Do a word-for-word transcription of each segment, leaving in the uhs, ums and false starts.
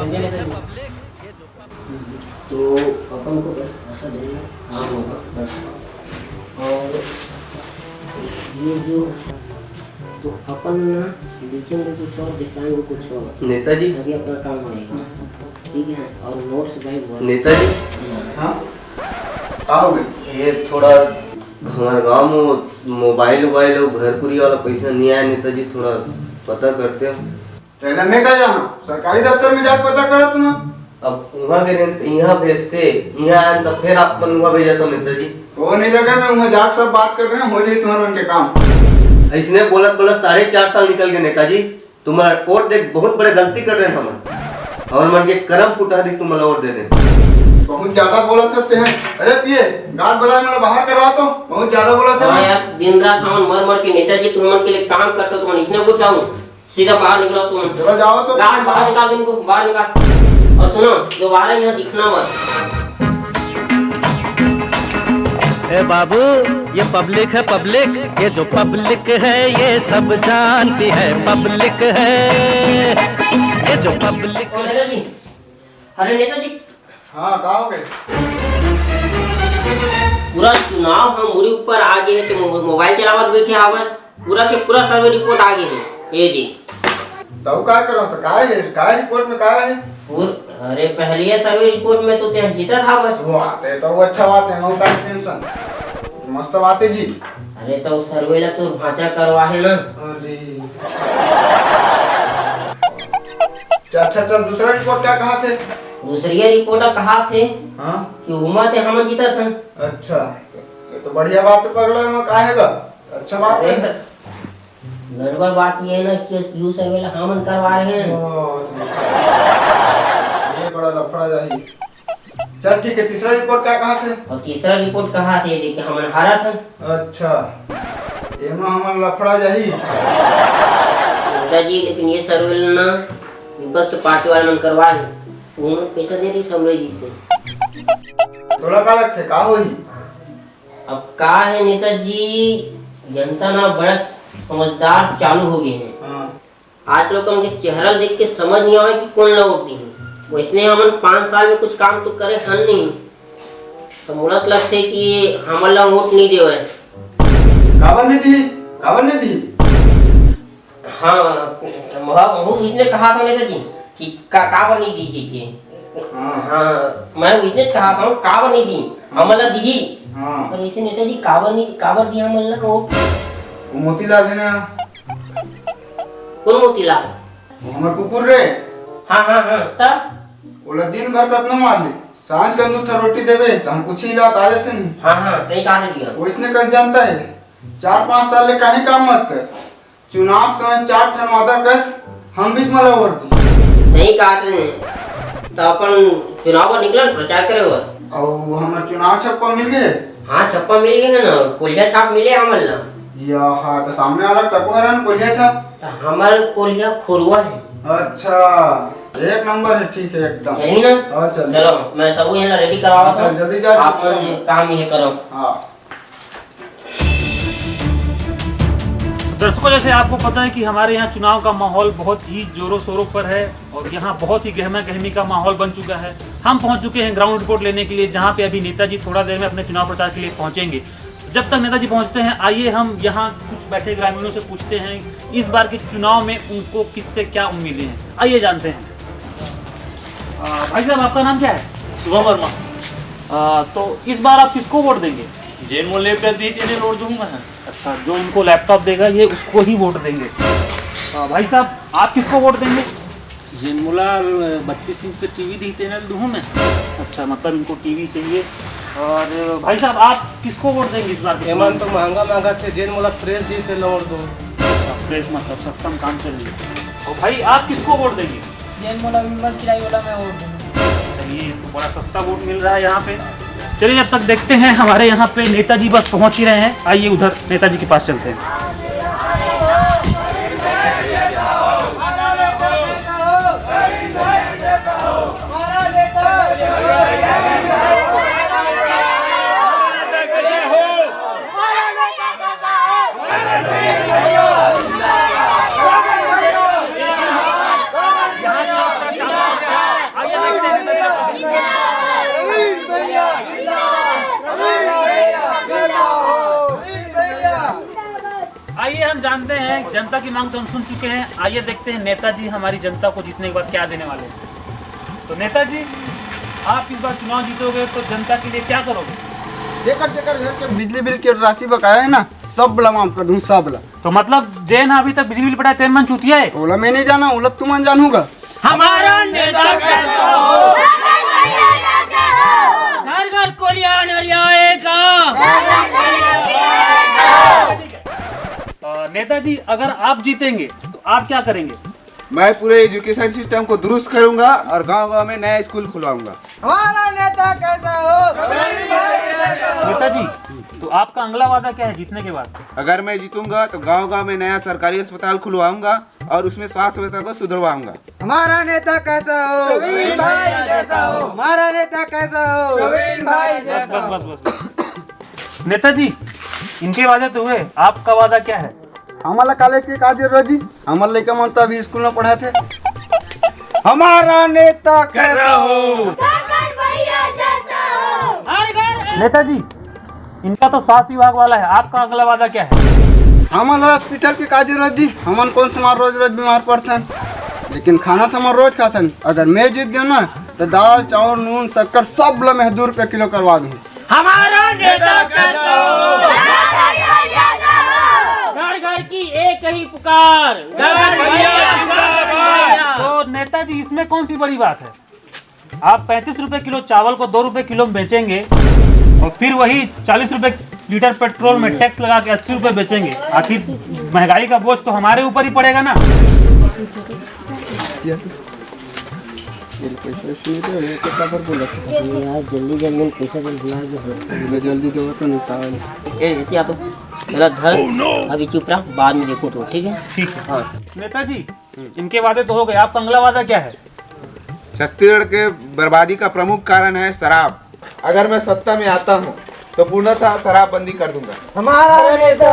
तो अपन को बस ऐसा देना काम होगा बस। और ये जो, तो अपन ना लिखेंगे कुछ और, दिखाएंगे कुछ और, नेताजी। तभी अपना काम होएगा। ठीक है, और नोट्स भाई बहुत नेताजी। हाँ, का हो गए? ये थोड़ा हमारे गांव में मोबाइल वोबाइल और घर कुरी वाला पैसा नहीं आया नेताजी, थोड़ा पता करते हो। तेला मैं का जाना, सरकारी दफ्तर में जाके पता करा तुम। अब वहाँ से नहीं तो यहाँ भेजते, यहाँ आए तो फिर आप मन वहाँ भेजा तो नेताजी। वो नहीं लगा, मैं वहाँ जाके सब बात कर रहे हैं, हो जाए तुम्हारे मन के काम। इसने बोलत बोलत साढ़े चार साल निकल गए नेताजी। तुम्हारा वोट देख बहुत बड़े गलती कर रहे हैं हम। और मन के करम फुटा दी तुम्हारा वोट दे दे। बहुत ज्यादा बोलत हते हैं। अरे पिए, गार्ड बुलाए, मतलब बाहर करवा तो, बहुत ज्यादा बोलत है। हाँ यार, दिन रात हमन मर मर के नेताजी तुमन के लिए काम करते, तुमन इसने कुछ जाऊँ। सीधा बाहर निकलो तुम। चलो जाओ तो। बाहर, बाहर निकाल इनको, बाहर निकाल। और सुनो, दोबारा यहाँ दिखना मत। ए बाबू, ये पब्लिक है पब्लिक, ये जो पब्लिक है ये सब जानती है पब्लिक है, ये जो पब्लिक। ओ नेताजी, अरे नेताजी, हाँ, का हो गए? पूरा चुनाव ह मुड़ी ऊपर आ गए हे, ते मो-, मोबाइल चलावत बैठे हावस। पूरा के पूरा सर्वे रिपोर्ट आ गए हे। ये दे। तब का करो, तो का है, का रिपोर्ट में का है? पूर-, अरे, पहले ये सर्वे रिपोर्ट में तो ते जीतत हावस। वाह, ते तो अच्छा बात है, no का टेंशन। मस्त बात है जी। अरे, तो सर्वे ला तो भांचा करवा है ना। अरे। अच्छा, अच्छा, चल, दूसरा रिपोर्ट क्या कहा थे? दूसरी रिपोर्ट कहा थे हाँ? कि उमा ते हम जीतत हन। अच्छा, तो, तो बढ़िया बात है पगला, में का है गा? अच्छा बात अरे है। तो गड़बड़ बात ये है ना कि यू सर्वे ला हमन करवा रहे हैं। ओ, ये बड़ा लफड़ा जाही। चल ठीक है, तीसरा रिपोर्ट क्या कहा थे? और तीसरा रिपोर्ट कहा थे, देखिए हमन हारा था। अच्छा, एमा हमन लफड़ा जाही। नेताजी, लेकिन ये सर्वे ना विपक्ष पार्टी वाले मन करवाए हैं। वो पैसा दे रही सब जी से। तोला का लगथे, का होही? अब का है नेताजी, जनता ना बड़ा समझदार चालू हो गए हैं। हाँ। आज लोगन के चेहरा ल देख के समझ नहीं आवे कि कौन ला वोट दी। वैसने हमन पाँच साल में कुछ काम तो करे हन नहीं, तो मोला तो लगथे कि हमन ला वोट नहीं देवे। काबर नहीं दी? काबर नहीं दी? हाँ, वह, वह इसने कहा था नेताजी कि का, काबर नहीं दी के, के। हाँ। हाँ, मैं इसने कहा था, काबर नहीं दी? हमन ला दी। हाँ। पर वैसे नेताजी काबर नहीं, काबर दी हमन ला वोट? वो मोतीलाल है ना? कौन मोतीलाल? वो हमर कुकुर रे। हाँ, हाँ, हाँ, तब? ओला दिन भर कतनो मार ले, सांझ के दू ठो रोटी देबे, त हम कुछ ही लात आ जाते नहीं। हाँ, हाँ, सही कहा था भैया। वो इसने कस जानता है, चार पाँच साल ले कहीं काम मत कर, चुनाव समय चार ठन वादा कर, हम बीच में लवट दी। सही कहा था। तो अपन चुनाव पर निकलन, प्रचार करे हुआ। और हमर चुनाव छप्पा मिल गए? हाँ, छप्पा मिल गए है ना, कोलिया छाप मिले हमन ला। या हाँ, तो सामने वाला टको हरन कोलिया छाप। तो हमर कोलिया खुरवा है। अच्छा, एक नंबर है, ठीक है एकदम। सही ना? हाँ, चल। चलो, मैं सब यहाँ रेडी करवा चल, जल्दी जा, आप जल्दी। काम ये करो। हाँ। दर्शकों, जैसे आपको पता है कि हमारे यहाँ चुनाव का माहौल बहुत ही जोरों शोरों पर है और यहाँ बहुत ही गहमा गहमी का माहौल बन चुका है। हम पहुँच चुके हैं ग्राउंड रिपोर्ट लेने के लिए, जहाँ पे अभी नेताजी थोड़ा देर में अपने चुनाव प्रचार के लिए पहुँचेंगे। जब तक नेताजी पहुँचते हैं, आइए हम यहाँ कुछ बैठे ग्रामीणों से पूछते हैं इस बार के चुनाव में उनको किससे क्या उम्मीदें हैं। आइए जानते हैं। अ, भाई साहब, आपका नाम क्या है? शुभम वर्मा। अ, तो इस बार आप किसको वोट देंगे? जेन मोला लैपटॉप दी तेने वोट दूंगा। अच्छा, जो उनको लैपटॉप देगा, ये उसको ही वोट देंगे। अ, भाई साहब, आप किसको वोट देंगे? जेन मोला बत्तीस इंच के टीवी दी तेने दूंगा मैं। अच्छा, मतलब इनको टीवी चाहिए। और भाई साहब, आप किसको वोट देंगे इस बार के चुनाव में? तो महंगा महंगा थे, जेन मोला फ्रेश दी तेने वोट दो। अच्छा, फ्रेश मतलब सस्ता में काम चल रही है। और भाई, आप किसको वोट देंगे? जेन मोला विमल चिराई वाला मैं वोट दूंगा। चलिए, ये तो बड़ा सस्ता वोट मिल रहा है यहाँ पे। चलिए, जब तक देखते हैं, हमारे यहाँ पे नेताजी बस पहुँच ही रहे हैं। आइए, उधर नेताजी के पास चलते हैं। जानते हैं, जनता की मांग तो हम सुन चुके हैं। आइए देखते हैं नेताजी हमारी जनता को जीतने के बाद क्या देने वाले हैं। तो नेताजी, आप इस बार चुनाव जीतोगे तो जनता के लिए क्या करोगे? जेकर जेकर घर के बिजली बिल के राशि बकाया है ना, सब ला माफ कर दूं, सब ला। तो मतलब जेन अभी तक बिजली बिल पटाए तेन मन चूतिया है? ओला मैं नहीं जाना, ओला तुमन जानूगा। हमारा नेता कैसा हो? घर घर कोलिया नरियाएगा। अ, नेताजी, अगर आप जीतेंगे तो आप क्या करेंगे? मैं पूरे एजुकेशन सिस्टम को दुरुस्त करूंगा और गांव गांव में नया स्कूल खुलवाऊंगा। हमारा नेता कैसा हो? नेताजी, तो आपका अगला वादा क्या है जीतने के बाद? अगर मैं जीतूंगा तो गांव गांव में नया सरकारी अस्पताल खुलवाऊंगा और उसमें स्वास्थ्य व्यवस्था को सुधरवाऊंगा। हमारा नेता कैसा हो? प्रवीण भाई जैसा हो। हमारा नेता कैसा हो? प्रवीण भाई बस जैसा बस हो। बस बस बस। नेताजी, इनके वादे तो हुए, आपका वादा क्या है? हमला कॉलेज के का जरूरत जी? हमर लइका मन तो अभी स्कूल में पढ़त हे। हमारा नेता कैसा हो? नेताजी, इनका तो स्वास्थ्य विभाग वाला है, आपका अगला वादा क्या है? हमन ला हॉस्पिटल के का जरूरत जी? हमन कौन से मार रोज रोज बीमार पड़थन, लेकिन खाना तो हमन रोज खाथन। अगर मैं जीत गया ना, तो दाल, चावल, नून, शक्कर सब ला मैं दो रुपया किलो करवा दूँ। हमारा नेता कैसा हो? घर घर की एक ही पुकार, गगन भैया जिंदाबाद। तो नेताजी, इसमें कौन सी बड़ी बात है? आप पैंतीस रुपए किलो चावल को दो रुपए किलो में बेचेंगे और फिर वही चालीस रुपए लीटर पेट्रोल में टैक्स लगा के अस्सी रुपए बेचेंगे। आखिर महंगाई का बोझ तो हमारे ऊपर ही पड़ेगा ना। ये पैसा इसलिए दे, ये तो काबर बोला था? ये यार, जल्दी जल्दी में पैसा जल्दी भुला गया हो। मैं जल्दी देवा तो निकाल। ए, एती आ तो। पहला धर, अभी चुप रहा, बाद में देखो तो, ठीक है? ठीक है। हाँ। नेताजी, इनके वादे तो हो गए, आपका अगला वादा क्या है? छत्तीसगढ़ के बर्बादी का प्रमुख कारण है शराब। अगर मैं सत्ता में आता हूँ तो पूर्णतः शराबबंदी कर दूंगा। हमारा नेता।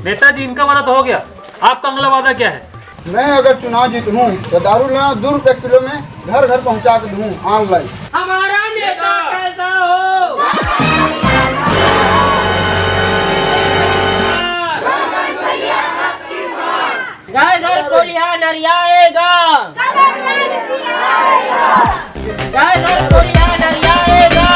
नेताजी, इनका वादा तो हो गया, आपका अगला वादा क्या है? मैं अगर चुनाव जीतूँ तो दारू लेना दो रुपए किलो में घर घर पहुँचा के दूँ ऑनलाइन। हमारा नेता कैसा हो? घर घर कोलिया नरियाएगा। घर घर कोलिया नरियाएगा।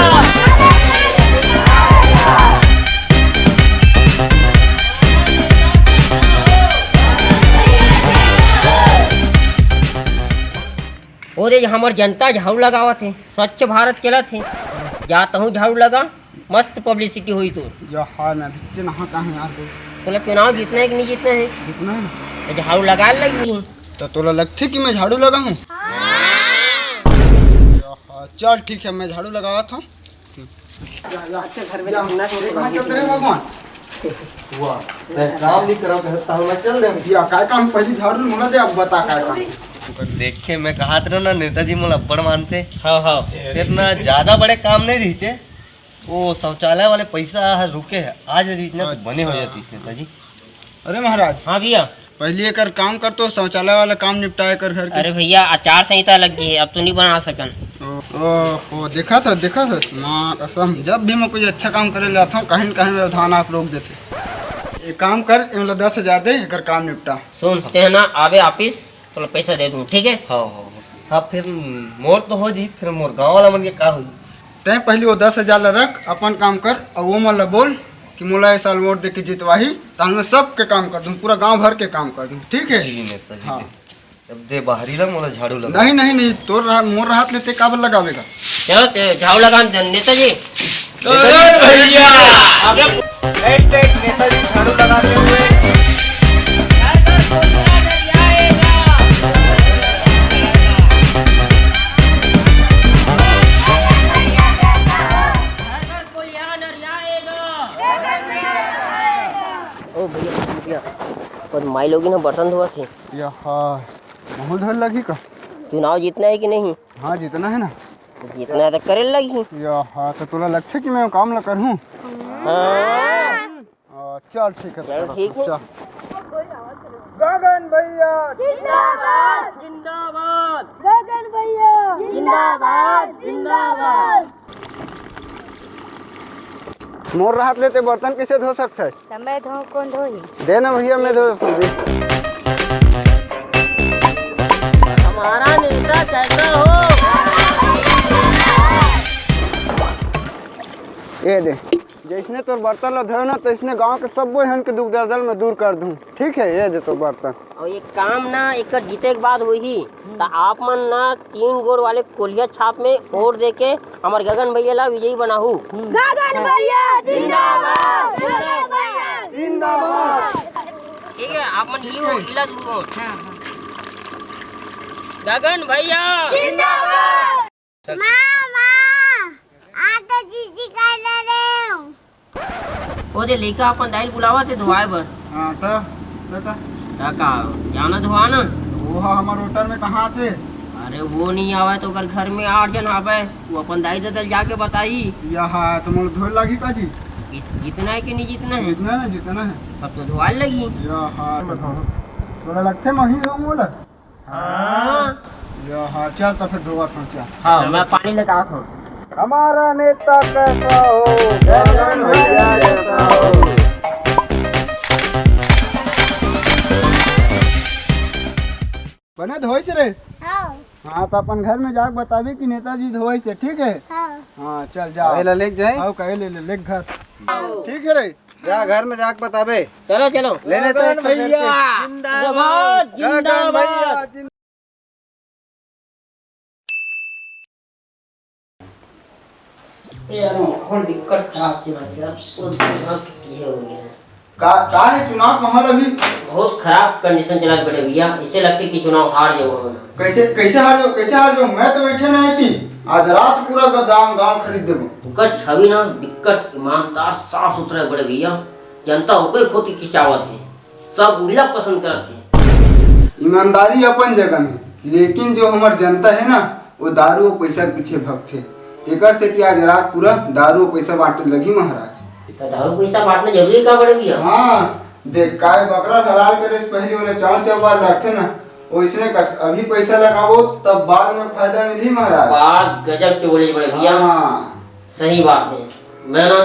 ओ रे, हमर जनता झाड़ू लगावत हे, स्वच्छ भारत चलत हे। जा तहूँ झाड़ू लगा, मस्त पब्लिसिटी होई तो। या हाय, मैं अभी नहा का हूँ यार। तोला चुनाव जीतना है कि नहीं जीतना है? जीतना है ना। तो झाड़ू लगा लगी। तो तोला लगथे कि मैं झाड़ू लगाहूँ? या हाय, चल ठीक है, मैं झाड़ू लगावत हूँ। या, या, अच्छा, घर में या, नहाना शुरू एक कर हाथ दे। चलते रहे भगवान। वाह, मैं काम नहीं करा तो ताहू मैं चल दे। या, काय काम पहली झाड़ू मोला दे, अब बता काय काम। देखे मैं कहा था ना, नेताजी मोला अब्बड़ मानते। हाँ, हाँ। फिर ना ज्यादा बड़े काम नहीं रहिचे। वो शौचालय वाले पैसा है, रुके है, आज रहित ना तो बने हो अच्छा। जाती नेताजी। अरे महाराज। हाँ भैया। पहली एकर काम कर तो शौचालय वाला काम निपटाए कर घर के। अरे भैया, आचार संहिता लग गई है, अब तो नहीं बना सकन। ओ, ओहो, देखा था, देखा था, माँ कसम, जब भी मैं कोई अच्छा काम करे जाता हूँ, कहीं न कहीं व्यवधान आप लोग देते। एक काम कर, इमला दस हजार दे, एकर काम निपटा। सुन, ते ना आवे ऑफिस, तो पैसा दे दूँ, ठीक है? हाँ, हाँ, हाँ। हाँ, फिर मोर तो हो जी, फिर मोर गाँव वाला मन के का हो जी? तैं पहली वो दस हजार ला रख, अपन काम कर, अउ वो मन ला बोल कि मोला ए साल वोट दे के जितवाही, ताहले मैं सबके काम कर दूँ, पूरा गांव भर के काम कर दूँ, ठीक है? जी नेताजी, हाँ। अब दे बाहरी ला, मोला झाड़ू लगा। नहीं, नहीं, नहीं, तोर रहा, मोर रहत ले ते काबर लगावेगा? चलो, ते झाड़ू लगा दे, नेताजी। नेताजी भैया, आगे नेताजी झाड़ू लगाते हुए। ओ भैया, भैया, पर माई लोग ना बर्तन धोवत हे। या हाँ, महूँ धर लगी का? चुनाव जीतना है कि नहीं? हाँ, जीतना है ना। जीतना है तो करे लगी। या हाँ, तो तोला लगथे कि मैं काम ला करहूँ? हाँ। आ, चल ठीक है, चल तो ठीक है। चल। गगन भैया जिंदाबाद। जिंदाबाद। गगन भैया जिंदाबाद, जिंदाबाद। मोर रहत ले ते बर्तन कइसे धो सकथस? त मैं धोऊं, कोन धोही? दे ना भैया, मैं धो दूं। हमारा नेता कैसा हो? ये दे, जइसने तोर बर्तन ला धोए ना, तइसने गांव के सब्बो झन के दुख दर्द ल मैं दूर कर दूं। ठीक है, ये दे तोर बर्तन। अउ ये काम ना एकर जीते के बाद होही, त आप मन ना तीन गोड़ वाले कोलिया छाप में वोट देके हमर गगन भैया ला विजयी बनाहू। गगन भैया जिंदाबाद। गगन भैया जिंदाबाद। ठीक है, आप मन ये वोट ला दू। गगन भैया जिंदाबाद। चल। माँ, माँ, आ तो जीजी कर ले रहे हूँ। ओ दे लइका अपन दाई ल बुलावत हे धोवाए बर। हाँ, त, त, त। त का, जाना धोवा ना? वो हा हमर होटल में कहाँ आथे? अरे, वो नहीं आवे तो ओकर घर में आठ जन आवे, वो अपन दाई ददा ल जाके बताई। या हा, तो मोला धोए लागही का जी? जीत-, जीतना है कि नहीं जीतना है? जीतना है, जीतना है। सब तो धोवाए लगी। या हा, बताओ। तोला लगथे मही हो मोला? हाँ। या हाँ, चल त फिर धोवत हूँ, चल। हाँ, मैं पानी लेके आत हूँ। हमारा नेता कैसा हो? गगन भैया जैसा हो। बने धोइस रे? हाँ। हाँ, त अपन घर में जाके बताबे कि नेताजी धोइस हे, ठीक है? हाँ। हाँ, चल जा। अबे ला लेके जाए? हाँ, कहे ले, ले, ले घर। ठीक है रे? जा घर में जाके बताबे। चलो, चलो। ले ले तो गगन एक ठो भैया selfie। जिंदाबाद, गगन भैया जिंदाबाद। जिंद- ए यार, माहौल बिकट खराब चलत हे यार। पूरा दिमाग ये हो गया है। का, का है चुनाव माहौल अभी? बहुत खराब condition चलत बड़े भैया, ऐसे लगथे कि चुनाव हार जाबो हमन। कैसे, कैसे हार जाबो, कैसे हार जाबो? मैं तो बैठे नहीं थी, आज रात पूरा ग-, गांव, गांव खरीद देबो। ओकर छवि ना बिकट ईमानदार, साफ सुथरा है बड़े भैया, जनता ओकर कोति खिंचावत है, सब उला पसंद करत है। ईमानदारी अपन जगह में, लेकिन जो हमर जनता है ना, वो दारू और पैसा के पीछे भगथे। तेकर सेती आज रात पूरा दारू और पैसा बांटे लगही महाराज। त दारू पैसा बांटना जरूरी का बड़े भैया? हाँ, देख, काय बकरा हलाल करे से पहले ओला चार चौबार लगथे ना, ओइसने कस अभी पैसा लगाबो, तब बाद में फायदा मिलही महाराज। बात गजब के बोले बड़े भैया। हाँ। सही बात है। मैं ना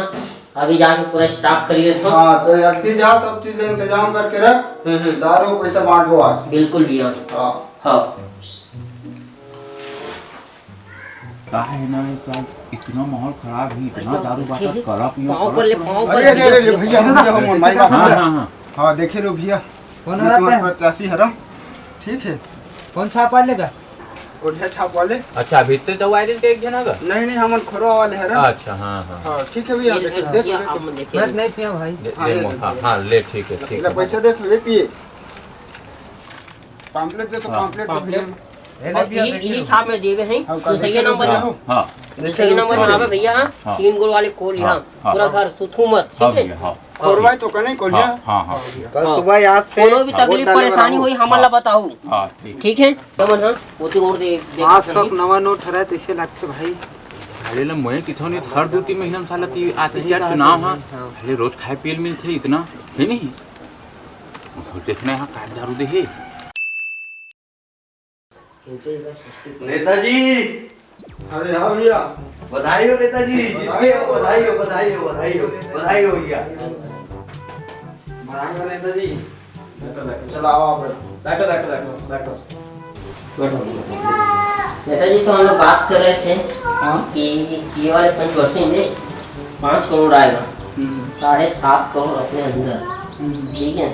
अभी जाके पूरा stock खरीद लेता हूँ। हाँ, तो अभी जा, सब चीज ले इंतजाम करके रख। हम्म, हम्म। दारू पैसा बांटबो आज। बिल्कुल भैया। हाँ। हाँ। का है ना, इस साल इतना माहौल खराब है, इतना दारू बाटत, करा पियो, पाँव पर ले, पाँव पर। अरे, अरे, अरे, भैया, भैया, हम माई बाप हाँ, भैया। हाँ, हाँ। हाँ, देखे लो भैया। कौन ये रहता है? तुम्हारा पचासी हरा, ठीक है। कौन छाप वाले का? कोलिया छाप वाले। अच्छा, अभी तो दवाई दिन के एक जना का? नहीं, नहीं, हमन खोरवा वाले हरा। अच्छा, हाँ, हाँ। हाँ, ठीक है भैया, ये देख लो, देख लो, भैया, देख लो। आप देख लो। मैं नहीं पिया भाई। दे, हाँ, दे ले, मोटा। हाँ, हाँ, ले, ठीक है, ठीक ले, है। पैसा दे, तू ये पिए। Pamphlet दे तो हाँ। Pamphlet तो भैया। Pamphlet। ये ले और भैया, ये, देख ये लो। छाप में दिए हैं, हाँ, तो सही नंबर। हाँ, हाँ। सही नंबर में आवे भैया, हाँ, हाँ। तीन गोड़ वाले कोलिया, हाँ, हाँ, पूरा हाँ। घर सुथू मत, हाँ ठीक है? भैया, हाँ। खोरवाए तो कने कोलिया। हाँ, हाँ, हाँ। कल हाँ। सुबह याद से कोनो भी तकलीफ परेशानी होई, हमन ला बताऊ। हाँ, ठीक। ठीक है? तमन हाँ, ओती ओर दे, दे आज सब नवा नोट हरय, तइसे लागथे भाई। अरे ले, मोए किथों नहीं, हर दू तीन महीना में साला ती-, आते क्या चुनाव हाँ। हाँ। अरे रोज खाए पिए ल मिलथे इतना, है नहीं? देखना यहाँ का दारू दे हे। नेताजी! अरे हाँ भैया। बधाई हो नेताजी, जीत गए हो, बधाई हो, बधाई हो, बधाई हो, बधाई हो भैया। बधाई हो नेताजी। चलो आओ आप बैठो। बैठो, बैठो, बैठो, बैठो। बैठो। नेताजी तो हम लोग बात कर रहे थे हाँ? कि ये वाले पंचवर्षी में पाँच करोड़ आएगा, हम्म। साढ़े सात करोड़ अपने अंदर, हम्म। ठीक है?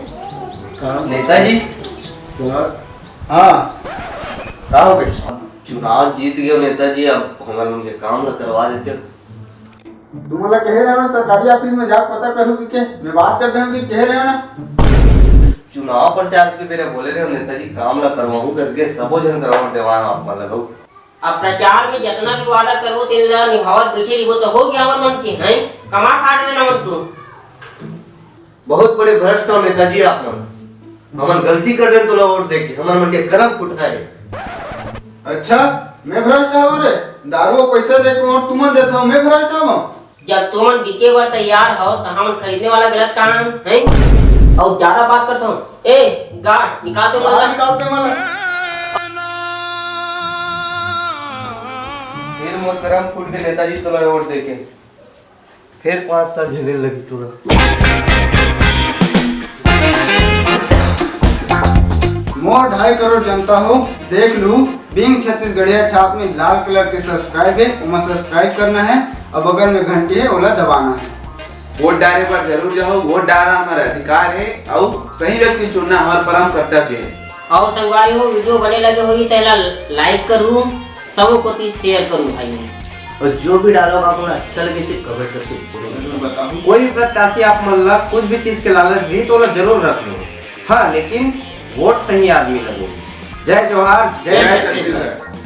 काम नेताजी। चुनाव हाँ। का हो गए? चुनाव जीत गए नेताजी, अब हमर मन के काम ला करवा देते। तुमन ला कहे रहे हो ना, सरकारी ऑफिस में जाके पता करो कि के, मैं बात कर रहे हूँ कि कहे रहे हो ना। चुनाव प्रचार के बेरा बोले रहे हो नेताजी, काम ला करवाऊँ करके, सबो झन करवा देवा आप मन ला। अब प्रचार में जितना भी वादा करबो, तेन ला निभावत बैठे रहिबो, तो हो गया हमर मन के, हैं? कमा खा रहे ना मन तू। बहुत बड़े भ्रष्ट हो नेताजी आप मन। हमन गलती कर देन तोला वोट देके, हमर मन के करम फुटका हे। अच्छा, मैं भ्रष्ट हवं रे? दारू अउ पैसा लेके वोट तुमन देत हव, मैं भ्रष्ट हवं? जब तुमन बिके बर तैयार हव, त हमन खरीदने वाला गलत कहाँ हन, हैं? अउ ज्यादा बात करत हव। ए, गार्ड, निकाल तो बाहर मत। निकाल तो मत। फिर मोर करम फूट के नेताजी तोला वोट देके। फिर पाँच साल झेले लगी तोला। मोर ढाई करोड़ जनता हो, देख लू, बिंग छत्तीसगढ़िया छाप में लाल कलर के सब्सक्राइब है, ओमा सब्सक्राइब करना है और बगल में घंटी है, ओला दबाना है। वोट डारे पर जरूर जाओ, वोट डारना हमारा अधिकार है और सही व्यक्ति चुनना हमारा परम कर्तव्य है। और संगवारी हो, वीडियो बने लगे होही तेला लाइक करू, सबो कोती शेयर करू भाई हो। और जो भी डायलॉग आप मन अच्छा लगे, इसे कमेंट करके जरूर बताओ। कोई भी प्रत्याशी आप मन ला कुछ भी चीज के लालच दी तो ओला जरूर रख लो, हाँ, लेकिन वोट सही आदमी ला दो। जय जोहार, जय जय छत्तीसगढ़। छत्तीसगढ़।